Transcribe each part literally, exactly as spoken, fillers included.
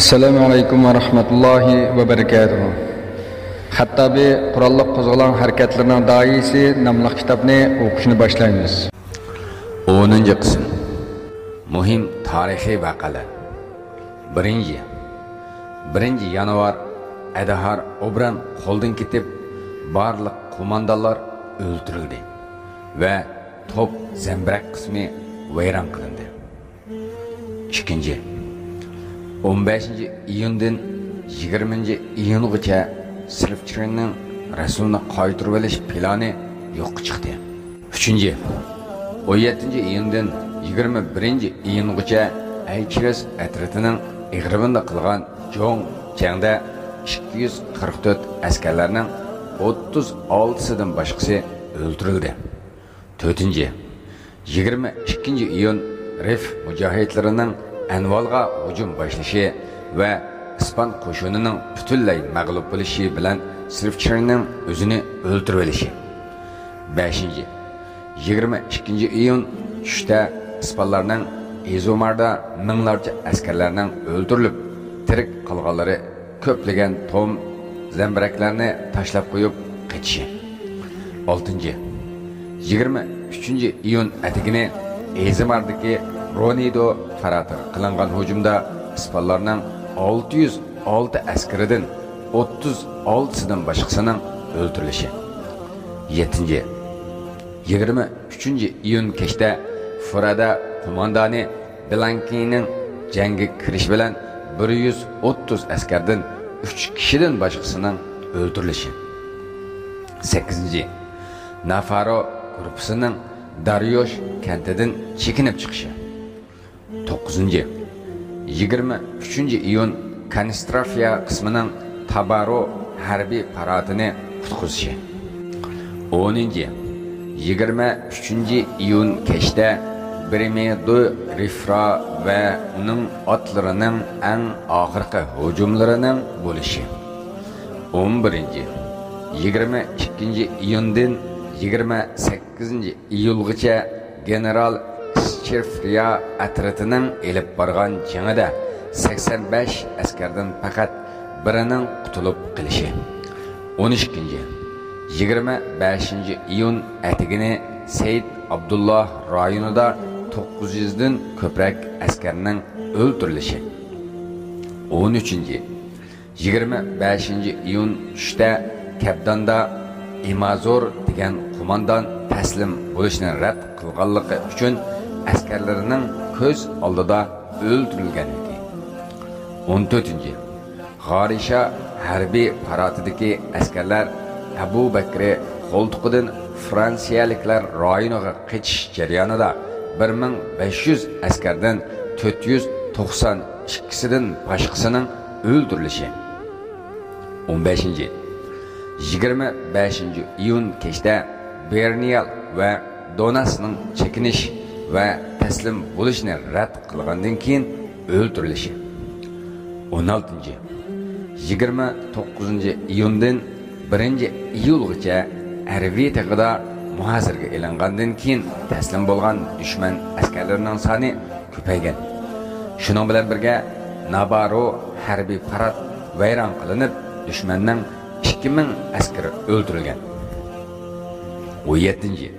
ئەسسالامۇ ئەلەيكۇم ۋە رەھمەتۇللاھى ۋە بەرىكاتۇھۇ. خەتتابى قوراللىق قوزغىلاڭ ھەرىكەتلىرىنىڭ داھىيسى ناملىق كىتابنى ئوقۇشنى باشلايمىز. ئونىنچى قىسىم. مۇھىم تارىخىي ۋەقەلەر. بىرىنچى، بىرىنچى يانۋار، ئەدھار ئوبران قولدىن كېتىپ، بارلىق قوماندانلار ئۆلتۈرۈلدى ۋە توپ زەمبىرەك قىسمى ۋەيران قىلىندى. ئىككىنچى، ئون بەشىنچى ئىيۇندىن يىگىرمىنچى ئىيۇنغىچە سلىفچىرنىڭ رەسۇلنى قايتۇرۇۋېلىش پىلانى يوققا چىقتى. ئۈچىنچى، ئون يەتتىنچى ئىيۇندىن يىگىرمە بىرىنچى ئىيۇنغىچە ئەيكىرىس ئەترىتىنىڭ ئېغرىمىندا قىلغان جوڭ جەڭدە ئىككى يۈز قىرىق تۆت ئەسكەرلەرنىڭ ئوتتۇز ئالتىسىدىن باشقىسى ئۆلتۈرۈلدى. تۆتىنچى، يىگىرمە ئىككىنچى ئىيۇن رىف مۇجاھىدلىرىنىڭ ئەنۋالغا ھۇجۇم باشلىشى ۋە ئىسپان قوشۇنىنىڭ پۈتۈنلەي مەغلۇپ بولۇشى بىلەن سلىفچىرنىڭ ئۆزىنى ئۆلتۈرۈۋېلىشى. بەشىنچى، يىگىرمە ئىككىنچى ئىيۇن چۈشتە ئىسپانلارنىڭ ئىزۇماردا مىڭلارچە ئەسكەرلەرنىڭ ئۆلتۈرۈلۈپ، تىرىك قالغانلىرى كۆپلىگەن توم زەمبىرەكلەرنى تاشلاپ قويۇپ قېچىشى. ئالتىنچى، يىگىرمە ئۈچىنچى ئىيۇن ئەتىگىنى ئىزماردىكى رونىدو پاراتىغا قىلىنغان ھۇجۇمدا ئىسپانلارنىڭ ئالتە يۈز ئالتە ئەسكىرىدىن ئوتتۇز ئالتىسىدىن باشقىسىنىڭ ئۆلتۈرۈلۈشى. يەتتىنچى، يىگىرمە ئۈچىنچى ئىيۇن كەچتە فۇرادا قوماندانى بلانكىنىڭ جەڭگە كىرىشى بىلەن بىر يۈز ئوتتۇز ئەسكەردىن ئۈچ كىشىدىن باشقىسىنىڭ ئۆلتۈرۈلۈشى. سەككىزىنچى، نافارو گۇرۇپپىسىنىڭ داريوش كەنتىدىن چېكىنىپ چىقىشى. توققۇزىنچى، يىگىرمە ئۈچىنچى ئىيۇن كانسترافىيا قىسمىنىڭ تابارو ھەربىي پاراتىنى قۇتقۇزۇشى. ئونىنچى، يىگىرمە ئۈچىنچى ئىيۇن كەچتە برىمېدو رىفرا ۋە ئۇنىڭ ئاتلىرىنىڭ ئەڭ ئاخىرقى ھۇجۇملىرىنىڭ بولۇشى. ئون بىرىنچى، يىگىرمە ئىككىنچى ئىيۇندىن يىگىرمە سەككىزىنچى ئىيۇلغىچە گېنېرال ئىسچېفرىيا ئەترىتىنىڭ ئېلىپ بارغان جېڭىدە سەكسەن بەش ئەسكەردىن پەقەت بىرىنىڭ قۇتۇلۇپ قېلىشى. ئون ئىككىنچى، يىگىرمە بەشىنچى ئىيۇن ئەتىگىنى سەيىد ئابدۇللا رايونىدا توققۇز يۈزدىن كۆپرەك ئەسكەرنىڭ ئۆلتۈرۈلۈشى. ئون ئۈچىنچى، يىگىرمە بەشىنچى ئىيۇن چۈشتە كەبداندا ئىمازور دېگەن قوماندان تەسلىم بولۇشنى رەت قىلغانلىقى ئۈچۈن ئەسكەرلىرىنىڭ كۆز ئالدىدا ئۆلتۈرۈلگەنلىكى. ئون تۆتىنچى، غارىشا ھەربىي پاراتىدىكى ئەسكەرلەر ئەبۇ بەكرى قولتۇقىدىن فرانسىيەلىكلەر رايونىغا قېچىش جەريانىدا بىر مىڭ بەش يۈز ئەسكەردىن تۆت يۈز توقسان ئىككىسىدىن باشقىسىنىڭ ئۆلتۈرۈلۈشى. ئون بەشىنچى، يىگىرمە بەشىنچى ئىيۇن كەچتە بېرنىيال ۋە دوناسنىڭ چېكىنىش ۋە تەسلىم بولۇشنى رەت قىلغاندىن كېيىن ئۆلتۈرۈلۈشى. ئون ئالتىنچى، يىگىرمە توققۇزىنچى ئىيۇندىن بىرىنچى ئىيۇلغىچە ئەرۋى تېغىدا مۇھاسىرىگە ئېلىنغاندىن كېيىن تەسلىم بولغان دۈشمەن ئەسكەرلىرىنىڭ سانى كۆپەيگەن. شۇنىڭ بىلەن بىرگە، نابارو ھەربىي پارات ۋەيران قىلىنىپ، دۈشمەننىڭ ئىككى مىڭ ئەسكىرى ئۆلتۈرۈلگەن. ئون يەتتىنچى،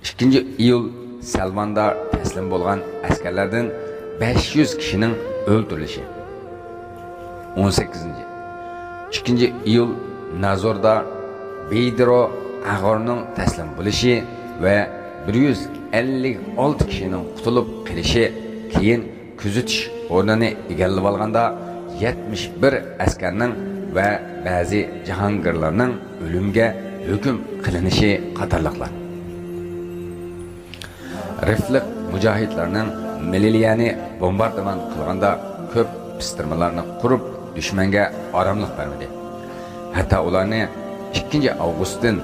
ئىككىنچى ئىيۇل سەلۋاندا تەسلىم بولغان ئەسكەرلەردىن بەش يۈز كىشىنىڭ ئۆلتۈرۈلۈشى. ئون سەككىزىنچى، ئىككىنچى ئىيۇل نازوردا بېيدرو ئاغورنىڭ تەسلىم بولۇشى ۋە بىر يۈز ئەللىك ئالتە كىشىنىڭ قۇتۇلۇپ قېلىشى، كېيىن كۆزىتىش ئورنىنى ئىگىلىۋالغاندا يەتمىش بىر ئەسكەرنىڭ ۋە بەزى جاھانگىرلارنىڭ ئۆلۈمگە ھۆكۈم قىلىنىشى قاتارلىقلار. رىفلىق مۇجاھىدلارنىڭ مىلىلىيەنى بومباردىمان قىلغاندا كۆپ پىستىرمىلارنى قۇرۇپ، دۈشمەنگە ئاراملىق بەرمىدى. ھەتتا ئۇلارنى ئىككىنچى ئاۋغۇستتىن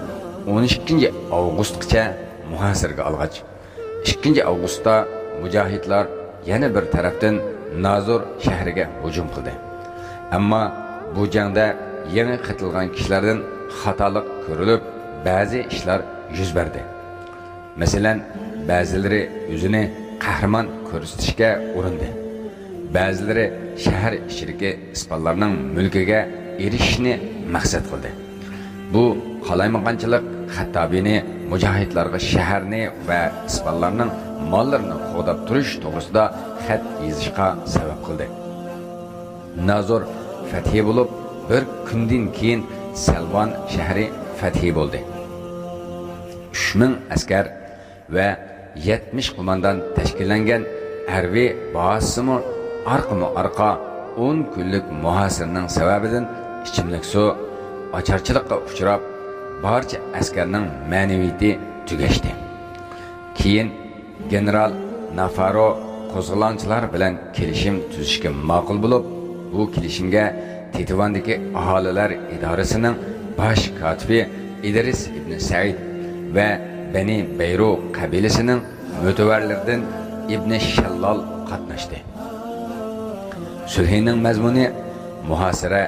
ئون ئىككىنچى ئاۋغۇستقىچە مۇھاسىرىگە ئالغاچ، ئىككىنچى ئاۋغۇستتا مۇجاھىدلار يەنە بىر تەرەپتىن نازور شەھىرىگە ھۇجۇم قىلدى. ئەمما بۇ جەڭدە يېڭى قېتىلغان كىشىلەردىن خاتالىق كۆرۈلۈپ، بەزى ئىشلار يۈز بەردى. مەسىلەن، بەزىلىرى ئۆزىنى قەھرىمان كۆرسىتىشكە ئۇرۇندى. بەزىلىرى شەھەر ئىچىدىكى ئىسپانلارنىڭ مۈلكىگە ئېرىشىشنى مەقسەت قىلدى. بۇ قالايمىقانچىلىق خەتتابىنى مۇجاھىدلارغا شەھەرنى ۋە ئىسپانلارنىڭ ماللىرىنى قوغداپ تۇرۇش توغرىسىدا خەت يېزىشقا سەۋەب قىلدى. نازور فەتھى بولۇپ، بىر كۈندىن كېيىن سەلۋان شەھىرى فەتھى بولدى. ئۈچ مىڭ ئەسكەر ۋە يەتمىش قوماندان تەشكىللەنگەن ھەربىي بازىسىمۇ ئارقىمۇ ئارقا ئون كۈنلۈك مۇھاسىرىنىڭ سەۋەبىدىن ئىچىملىك سۇ، ئاچارچىلىققا ئۇچراپ، بارچە ئەسكەرنىڭ مەنىۋىيىتى تۈگەشتى. كېيىن گېنېرال نافارو قوزغىلاڭچىلار بىلەن كېلىشىم تۈزۈشكە ماقۇل بولۇپ، بۇ كېلىشىمگە تېتىۋاندىكى ئاھالىلەر ئىدارىسىنىڭ باش كاتىپى ئىدرىس ئىبنى سەئىد ۋە بەنى بەيرۇ قەبىلىسىنىڭ مۆتىۋەرلىرىدىن ئىبنى شەللال قاتناشتى. سۈلھىنىڭ مەزمۇنى مۇھاسىرە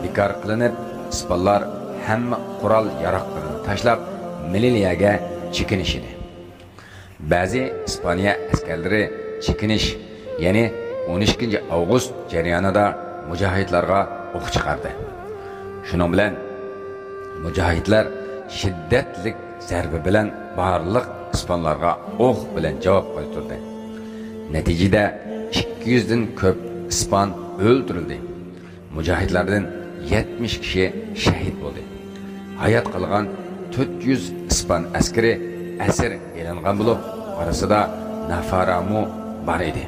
بىكار قىلىنىپ، ئىسپانلار ھەممە قورال ياراغلىرىنى تاشلاپ، مېلىلىيەگە چېكىنىش ئىدى. بەزى ئىسپانىيە ئەسكەرلىرى چېكىنىش، يەنى ئون ئىككىنچى ئاۋغۇست جەريانىدا مۇجاھىدلارغا ئوق چىقاردى. شۇنىڭ بىلەن مۇجاھىدلار شىددەتلىك زەربە بىلەن بارلىق ئىسپانلارغا ئوق بىلەن جاۋاب قايتۇردى. نەتىجىدە ئىككى يۈزدىن كۆپ ئىسپان ئۆلتۈرۈلدى. مۇجاھىدلاردىن يەتمىش كىشى شەھىت بولدى. ھايات قالغان تۆت يۈز ئىسپان ئەسكىرى ئەسىر ئېلىنغان بولۇپ، ئارىسىدا نافارامۇ بار ئىدى.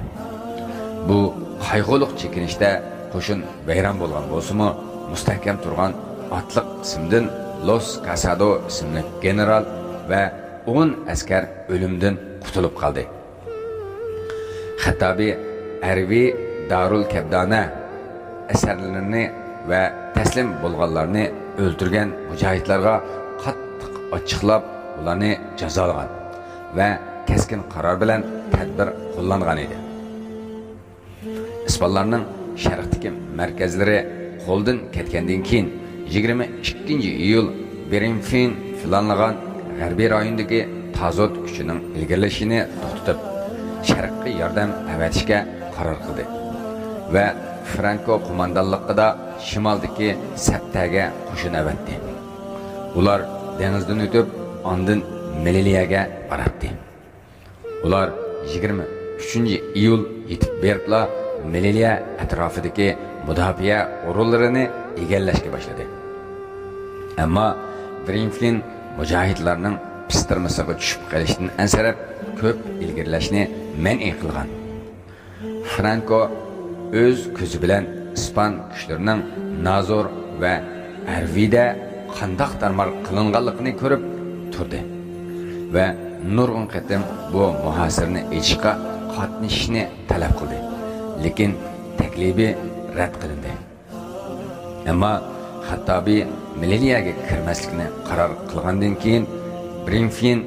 بۇ قايغۇلۇق چېكىنىشتە قوشۇن ۋەيران بولغان بولسىمۇ، مۇستەھكەم تۇرغان ئاتلىق قىسىمدىن لوس كاسادو ئىسىملىك گېنېرال ۋە ئون ئەسكەر ئۆلۈمدىن قۇتۇلۇپ قالدى. خەتتابى ئەرۋى دارۇل كەبدانە ئەسىرلىرىنى ۋە تەسلىم بولغانلارنى ئۆلتۈرگەن مۇجاھىدلارغا قاتتىق ئاچچىقلاپ، ئۇلارنى جازالىغان ۋە كەسكىن قارار بىلەن تەدبىر قوللانغان ئىدى. ئىسپانلارنىڭ شەرقتىكى مەركەزلىرى قولدىن كەتكەندىن كېيىن، يىگىرمە ئىككىنچى ئىيۇل برىنفىن پىلانلىغان غەربىي رايوندىكى تازوت كۈچىنىڭ ئىلگىرىلىشىنى توختىتىپ، شەرققە ياردەم ئەۋەتىشكە قارار قىلدى ۋە فرانكو قوماندانلىقىدا شىمالدىكى سەپتەگە قوشۇن ئەۋەتتى. ئۇلار دېڭىزدىن ئۆتۈپ، ئاندىن مېلىلىيەگە باراتتى. ئۇلار يىگىرمە ئۈچىنچى ئىيۇل يېتىپ بېرىپلا مېلىلىيە ئەتراپىدىكى مۇداپىئە ئورۇنلىرىنى ئىگىلەشكە باشلىدى. ئەمما برىنفلىن مۇجاھىدلارنىڭ پىستىرمىسىغا چۈشۈپ قېلىشتىن ئەنسىرەپ، كۆپ ئىلگىرىلەشنى مەنئى قىلغان. فرانكو ئۆز كۆزى بىلەن ئىسپان كۈچلىرىنىڭ نازور ۋە ئەرۋىدە قانداق تارمار قىلىنغانلىقىنى كۆرۈپ تۇردى ۋە نۇرغۇن قېتىم بۇ مۇھاسىرىنى ئېچىشقا قاتنىشىشنى تەلەپ قىلدى، لېكىن تەكلىپى رەت قىلىندى. ئەمما خەتتابى مىلىلىيەگە كىرمەسلىكنى قارار قىلغاندىن كېيىن، برىنفىن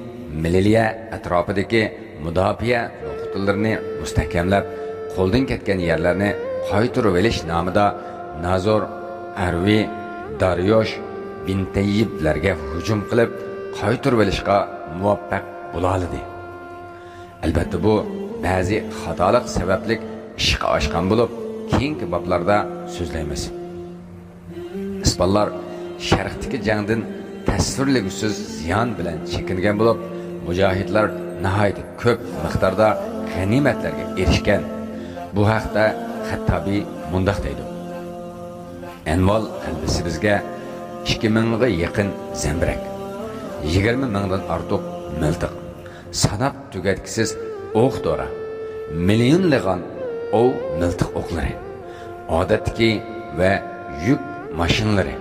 مىلىلىيە ئەتراپىدىكى مۇداپىئە نۇقتىلىرىنى مۇستەھكەملەپ، قولدىن كەتكەن يەرلەرنى قايتۇرۇۋېلىش نامىدا نازور، ئەرۋى، دارىيوش، بىنتەييىبلەرگە ھۇجۇم قىلىپ، قايتۇرۇۋېلىشقا مۇۋەپپەق بولالىدى. ئەلۋەتتە، بۇ بەزى خاتالىق سەۋەبلىك ئىشقا ئاشقان بولۇپ، كېيىنكى بابلاردا سۆزلەيمىز. ئىسپانلار شەرقتىكى جەڭدىن تەسۋىرلىگۈسىز زىيان بىلەن چېكىنگەن بولۇپ، مۇجاھىدلار ناھايىتى كۆپ مىقداردا غەنىيمەتلەرگە ئېرىشكەن. بۇ ھەقتە خەتتابى مۇنداق دەيدۇ: ئەنۋال غەلىبىسى بىزگە ئىككى مىڭغا يېقىن زەمبىرەك، يىگىرمە مىڭدىن ئارتۇق مىلتىق، ساناپ تۈگەتكۈسىز ئوق-دورا، مىليونلىغان ئوۋ مىلتىق ئوقلىرى، ئادەتتىكى ۋە يۈك ماشىنىلىرى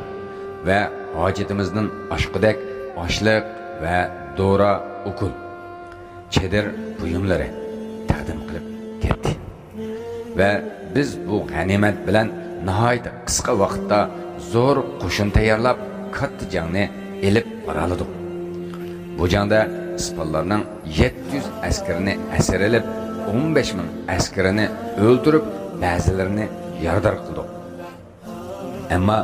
ۋە ھاجىتىمىزدىن ئاشقۇدەك ئاشلىق ۋە دورا-ئوكۇل، چېدىر بۇيۇملىرى تەقدىم قىلىپ كەتتى. ۋە بىز بۇ غەنىيمەت بىلەن ناھايىتى قىسقا ۋاقىتتا زور قوشۇن تەييارلاپ، كاتتا جەڭنى ئېلىپ بارالىدۇق. بۇ جەڭدە ئىسپانلارنىڭ يەتتە يۈز ئەسكىرىنى ئەسىر ئېلىپ، ئون بەش مىڭ ئەسكىرىنى ئۆلتۈرۈپ، بەزىلىرىنى يارىدار قىلدۇق. ئەمما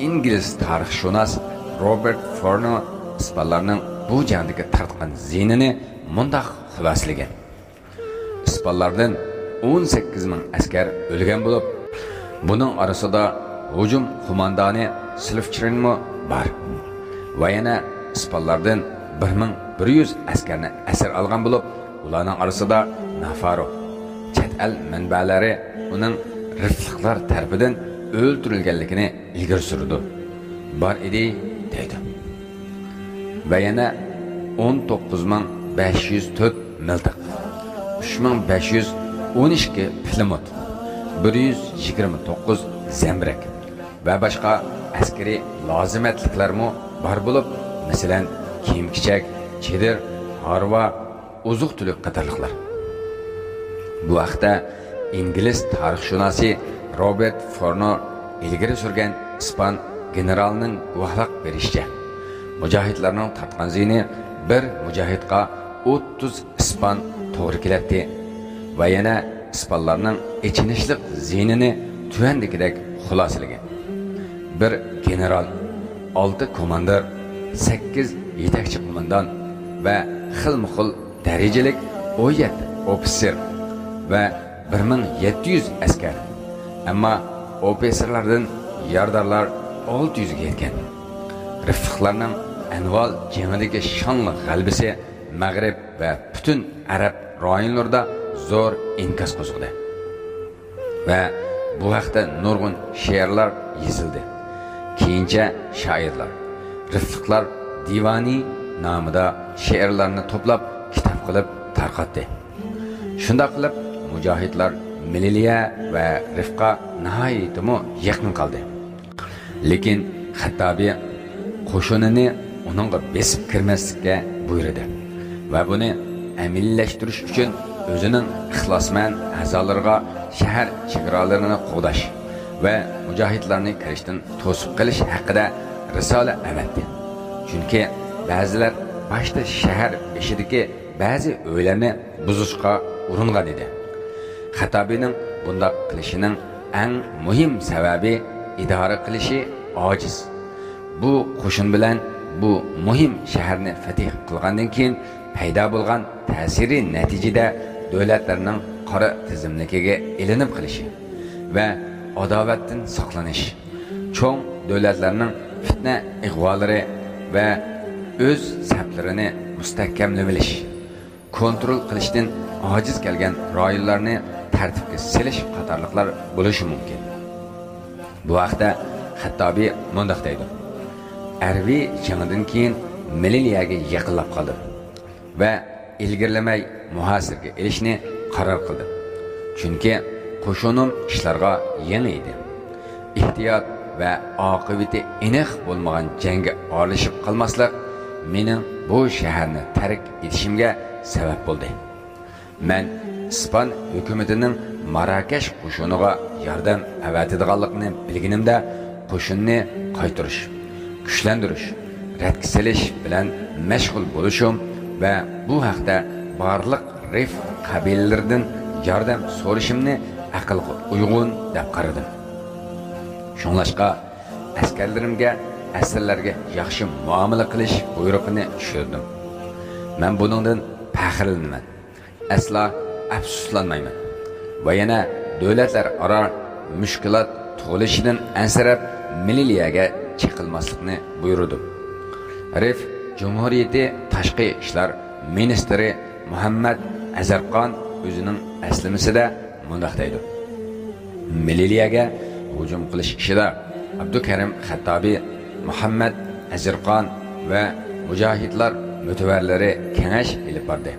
ئىنگلىز تارىخشۇناس روبېرت فورنو ئىسپانلارنىڭ بۇ جەڭدىكى تارتقان زىيىنىنى مۇنداق خۇلاسىلىگەن: ئىسپانلاردىن ئون سەككىز مىڭ ئەسكەر ئۆلگەن بولۇپ، بۇنىڭ ئارىسىدا ھۇجۇم قوماندانى سلىفچرىنمۇ بار. ۋە يەنە ئىسپانلاردىن بىر مىڭ بىر يۈز ئەسكەرنى ئەسىر ئالغان بولۇپ، ئۇلارنىڭ ئارىسىدا نافارو. چەت ئەل مەنبەلىرى ئۇنىڭ رىفلىقلار تەرىپىدىن ئۆلتۈرۈلگەنلىكىنى ئىلگىرى سۈرىدۇ. بار ئىدى، دەيدۇ. ۋە يەنە ئون توققۇز مىڭ بەش يۈز تۆت مىلتىق، ئۈچ مىڭ بەش يۈز ئون ئىككى پىلىموت، بىر يۈز يىگىرمە توققۇز زەمبىرەك ۋە باشقا ئەسكىرىي لازىمەتلىكلەرمۇ بار بولۇپ، مەسىلەن، كىيىم-كېچەك، چېدىر، ھارۋا، ئوزۇق-تۈلۈك قاتارلىقلار. بۇ ھەقتە ئىنگلىز تارىخشۇناسى روبېرت فورنو ئىلگىرى سۈرگەن ئىسپان گېنېرالىنىڭ گۇۋاھلىق بېرىشىچە، مۇجاھىدلارنىڭ تارتقان زىيىنى بىر مۇجاھىدقا ئوتتۇز ئىسپان توغرا كېلەتتى. ۋە يەنە ئىسپانلارنىڭ ئېچىنىشلىق زىيىنىنى تۆۋەندىكىدەك خۇلاسىلىگەن: بىر گېنېرال، ئالتە كوماندىر، سەككىز يېتەكچى قوماندان ۋە خىلمۇ خىل دەرىجىلىك ئون يەتتە ئوفىتسېر ۋە بىر مىڭ يەتتە يۈز ئەسكەر، ئەمما ئوفىتسېرلاردىن يارىدارلار ئالتە يۈزگە يەتكەن. رىفلىقلارنىڭ ئەنۋال جېڭىدىكى شانلىق غەلىبىسى مەغرىب ۋە پۈتۈن ئەرەب رايونلىرىدا زور ئىنكاس قوزغىدى. ۋە بۇ ھەقتە نۇرغۇن شېئىرلار يېزىلدى. كېيىنچە شائىرلار رىفلىقلار دىۋانى نامىدا شېئىرلارنى توپلاپ، كىتاب قىلىپ تارقاتتى. شۇنداق قىلىپ، مۇجاھىدلار مىلىلىيە ۋە رىفقا ناھايىتىمۇ يېقىن قالدى. لېكىن خەتتابى قوشۇنىنى ئۇنىڭغا بېسىپ كىرمەسلىككە بۇيرۇدى ۋە بۇنى ئەمەلىيلەشتۈرۈش ئۈچۈن ئۆزىنىڭ ئىخلاسمەن ئەزالىرىغا شەھەر چېگرالىرىنى قوغداش ۋە مۇجاھىدلارنى كىرىشتىن توسۇپ قېلىش ھەققىدە رىسالە ئەۋەتتى. چۈنكى بەزىلەر باشتا شەھەر بېشىدىكى بەزى ئۆيلەرنى بۇزۇشقا ئۇرۇنغان ئىدى. خەتتابىنىڭ بۇنداق قىلىشىنىڭ ئەڭ مۇھىم سەۋەبى ئىدارە قىلىشى ئاجىز. بۇ قوشۇن بىلەن بۇ مۇھىم شەھەرنى فەتھ قىلغاندىن كېيىن پەيدا بولغان تەسىرىي نەتىجىدە دۆلەتلەرنىڭ قارا تىزىملىكىگە ئېلىنىپ قېلىشى ۋە ئاداۋەتتىن ساقلىنىش، چوڭ دۆلەتلەرنىڭ پىتنە ئىغۋالىرى ۋە ئۆز سەپلىرىنى مۇستەھكەملىۋېلىش، كونترول قىلىشتىن ئاجىز كەلگەن رايونلارنى تەرتىپكە سېلىش قاتارلىقلار بولۇشى مۇمكىن. بۇ ھەقتە خەتتابى مۇنداق دەيدۇ: ئەرۋى جېڭىدىن كېيىن مىلىلىيەگە يېقىنلاپ قالدىم ۋە ئىلگىرىلىمەي مۇھاسىرىگە ئېلىشنى قارار قىلدىم. چۈنكى قوشۇنۇم ئىشلارغا يېڭى ئىدى. ئېھتىيات ۋە ئاقىۋىتى ئېنىق بولمىغان جەڭگە ئارىلىشىپ قالماسلىق مېنىڭ بۇ شەھەرنى تەرك ئېتىشىمگە سەۋەب بولدى. مەن ئىسپان ھۆكۈمىتىنىڭ ماراكەش قوشۇنىغا ياردەم ئەۋەتىدىغانلىقىنى بىلگىنىمدە، قوشۇننى قايتۇرۇش، كۈچلەندۈرۈش، رەتكە سېلىش بىلەن مەشغۇل بولۇشۇم ۋە بۇ ھەقتە بارلىق رىف قەبىلىلىرىدىن ياردەم سورىشىمنى ئەقىلگە ئۇيغۇن دەپ قارىدىم. شۇڭلاشقا، ئەسكەرلىرىمگە ئەسىرلەرگە ياخشى مۇئامىلە قىلىش بۇيرۇقىنى چۈشۈردۈم. مەن بۇنىڭدىن پەخىرلىنىمەن. ئەسلا ئەپسۇسلانمايمەن. ۋە يەنە دۆلەتلەر ئارا مۈشكۈلات تۇغۇلۇشىدىن ئەنسىرەپ، مىلىلىيەگە چېقىلماسلىقنى بۇيرۇدۇم. رىف جۇمھۇرىيىتى تاشقى ئىشلار مىنىستىرى مۇھەممەد ئەزەرقان ئۆزىنىڭ ئەسلىمىسىدە مۇنداق دەيدۇ: مىلىلىيەگە ھۇجۇم قىلىش ئىشىدا ئابدۇكەرىم خەتتابى، مۇھەممەد ئەزەرقان ۋە مۇجاھىدلار مۆتىۋەرلىرى كېڭەش ئېلىپ باردى.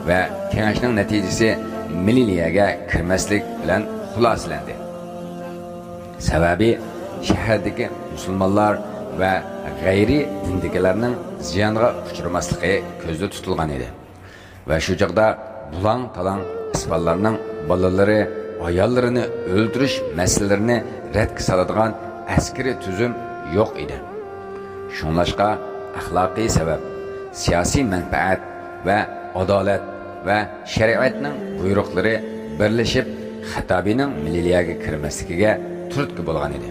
ۋە كېڭەشنىڭ نەتىجىسى مىلىلىيەگە كىرمەسلىك بىلەن خۇلاسىلەندى. سەۋەبى، شەھەردىكى مۇسۇلمانلار ۋە غەيرىي دىندىكىلەرنىڭ زىيانغا ئۇچرىماسلىقى كۆزدە تۇتۇلغان ئىدى. ۋە شۇ چاغدا بۇلاڭ-تالاڭ ئىسپانلارنىڭ بالىلىرى، ئاياللىرىنى ئۆلتۈرۈش مەسىلىلىرىنى رەتكە سالىدىغان ئەسكىرىي تۈزۈم يوق ئىدى. شۇڭلاشقا، ئەخلاقىي سەۋەب، سىياسىي مەنپەئەت ۋە ئادالەت ۋە شەرىئەتنىڭ بۇيرۇقلىرى بىرلىشىپ، خەتتابىنىڭ مىلىلىيەگە كىرمەسلىكىگە تۈرتكە بولغان ئىدى.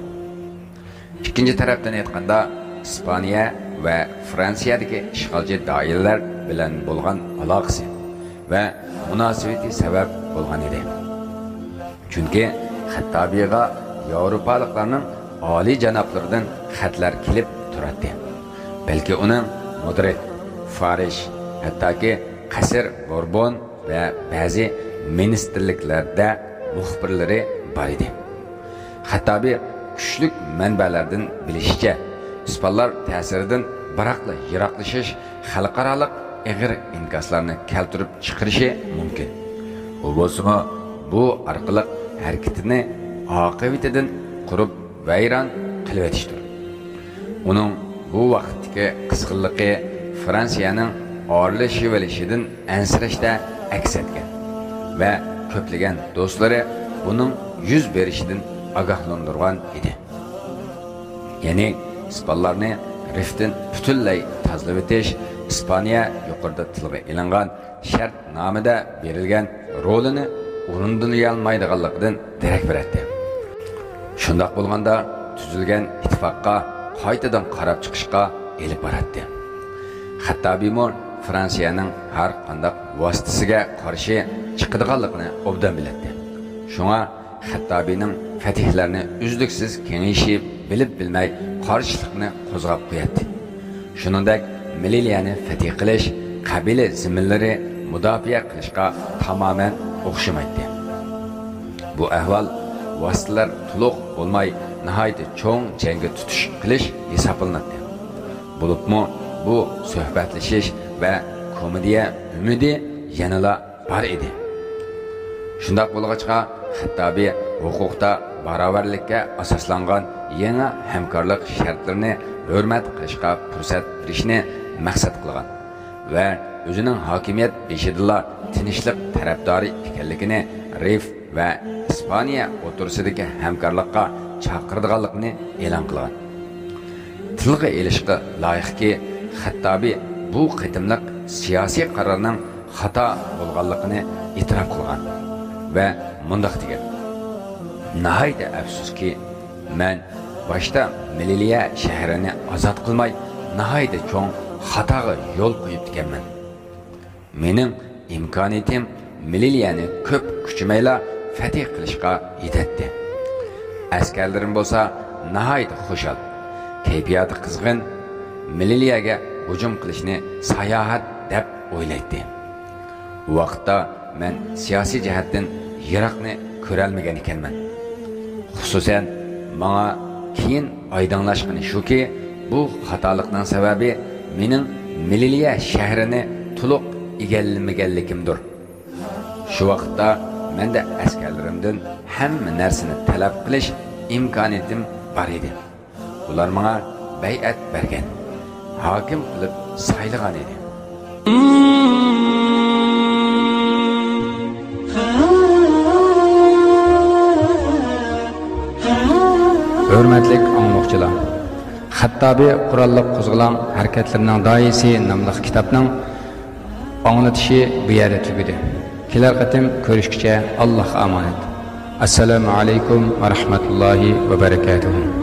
ئىككىنچى تەرەپتىن ئېيتقاندا، ئىسپانىيە ۋە فرانسىيەدىكى ئىشغالچى دائىرىلەر بىلەن بولغان ئالاقىسى ۋە مۇناسىۋىتى سەۋەب بولغان ئىدى. چۈنكى خەتتابىغا ياۋروپالىقلارنىڭ ئالىيجانابلىرىدىن خەتلەر كېلىپ تۇراتتى. بەلكى ئۇنىڭ مۇدرىد، فارىش، ھەتتاكى قەسىر بوربون ۋە بەزى مىنىستىرلىكلەردە مۇخبىرلىرى بار ئىدى. خەتتابى كۈچلۈك مەنبەلەردىن بىلىشىچە، ئىسپانلار تەسىرىدىن بىراقلا يىراقلىشىش خەلقئارالىق ئېغىر ئىنكاسلارنى كەلتۈرۈپ چىقىرىشى مۇمكىن. ئۇ بولسىمۇ بۇ ئارقىلىق ھەرىكىتىنى ئاقىۋىتىدىن قۇرۇپ ۋەيران قىلىۋېتىشتۇر. ئۇنىڭ بۇ ۋاقىتتىكى قىزغىنلىقى فرانسىيەنىڭ ئارىلىشىۋېلىشىدىن ئەنسىرەشتە ئەكس ئەتكەن ۋە كۆپلىگەن دوستلىرى بۇنىڭ يۈز بېرىشىدىن ئاگاھلاندۇرغان ئىدى. يەنى ئىسپانلارنى رىفتىن پۈتۈنلەي تازىلىۋېتىش ئىسپانىيە يۇقىرىدا تىلغا ئېلىنغان شەرتنامىدە بېرىلگەن رولىنى ئورۇندىلىيالمايدىغانلىقىدىن دېرەك بېرەتتى. شۇنداق بولغاندا تۈزۈلگەن ئىتتىپاققا قايتىدىن قاراپ چىقىشقا ئېلىپ باراتتى. خەتتابىمۇ فرانسىيەنىڭ ھەر قانداق ۋاسىتىسىگە قارشى چىقىدىغانلىقىنى ئوبدان بىلەتتى. شۇڭا خەتتابىنىڭ فەتھلەرنى ئۈزلۈكسىز كېڭىيىشى بىلىپ بىلمەي قارشىلىقنى قوزغاپ قوياتتى. شۇنىڭدەك مىلىلىيەنى فەتھ قىلىش قەبىلە زېمىنلىرى مۇداپىئە قىلىشقا تامامەن ئوخشىمايتتى. بۇ ئەھۋال ۋاسىتىلەر تولۇق بولماي ناھايىتى چوڭ جەڭگە تۇتۇش قىلىش ھېسابلىناتتى. بولۇپمۇ بۇ سۆھبەتلىشىش ۋە كومېدىيە ئۈمىدى يەنىلا بار ئىدى. شۇنداق بولغاچقا، خەتتابى ھوقۇقتا باراۋەرلىككە ئاساسلانغان يېڭى ھەمكارلىق شەرتلىرىنى ھۆرمەت قىلىشقا پۇرسەت بېرىشنى مەقسەت قىلغان ۋە ئۆزىنىڭ ھاكىمىيەت بېشىدىلا تىنچلىق تەرەپدارى ئىكەنلىكىنى رىف ۋە ئىسپانىيە ئوتتۇرىسىدىكى ھەمكارلىققا چاقىرىدىغانلىقىنى ئېلان قىلغان. تىلغا ئېلىشقا لايىقكى، خەتتابى بۇ قېتىملىق سىياسىي قارارنىڭ خاتا بولغانلىقىنى ئېتىراپ قىلغان ۋە مۇنداق دېگەن: ناھايىتى ئەپسۇسكى، مەن باشتا مىلىلىيە شەھىرىنى ئازاد قىلماي، ناھايىتى چوڭ خاتاغا يول قويۇپتىكەنمەن. مېنىڭ ئىمكانىيىتىم مىلىلىيەنى كۆپ كۈچىمەيلا فەتھ قىلىشقا يېتەتتى. ئەسكەرلىرىم بولسا ناھايىتى خۇشال، كەيپىياتى قىزغىن، مىلىلىيەگە ھۇجۇم قىلىشنى ساياھەت دەپ ئويلايتتى. ئۇ ۋاقىتتا مەن سىياسىي جەھەتتىن يىراقنى كۆرەلمىگەن ئىكەنمەن. خۇسۇسەن، ماڭا كېيىن ئايدىڭلاشقىنى شۇكى، بۇ خاتالىقنىڭ سەۋەبى مېنىڭ مىلىلىيە شەھىرىنى تولۇق ئىگىلىمىگەنلىكىمدۇر. شۇ ۋاقىتتا مەندە ئەسكەرلىرىمدىن ھەممە نەرسىنى تەلەپ قىلىش ئىمكانىيىتىم بار ئىدى. ئۇلار ماڭا بەيئەت بەرگەن، ھاكىم قىلىپ سايلىغان ئىدى. ھۆرمەتلىك ئاڭلىغۇچىلار، خەتتابى قوراللىق قوزغىلاڭ ھەرىكەتلىرىنىڭ داھىيسى ناملىق كىتابنىڭ ئاڭلىتىشى بۇ يەردە تۈگىدى. كېلەر قېتىم كۆرۈشكىچە ئاللاھقا ئامانەت. ئەسسالامۇ ئەلەيكۇم ۋە رەھمەتۇللاھى ۋە بەرىكاتۇھۇ.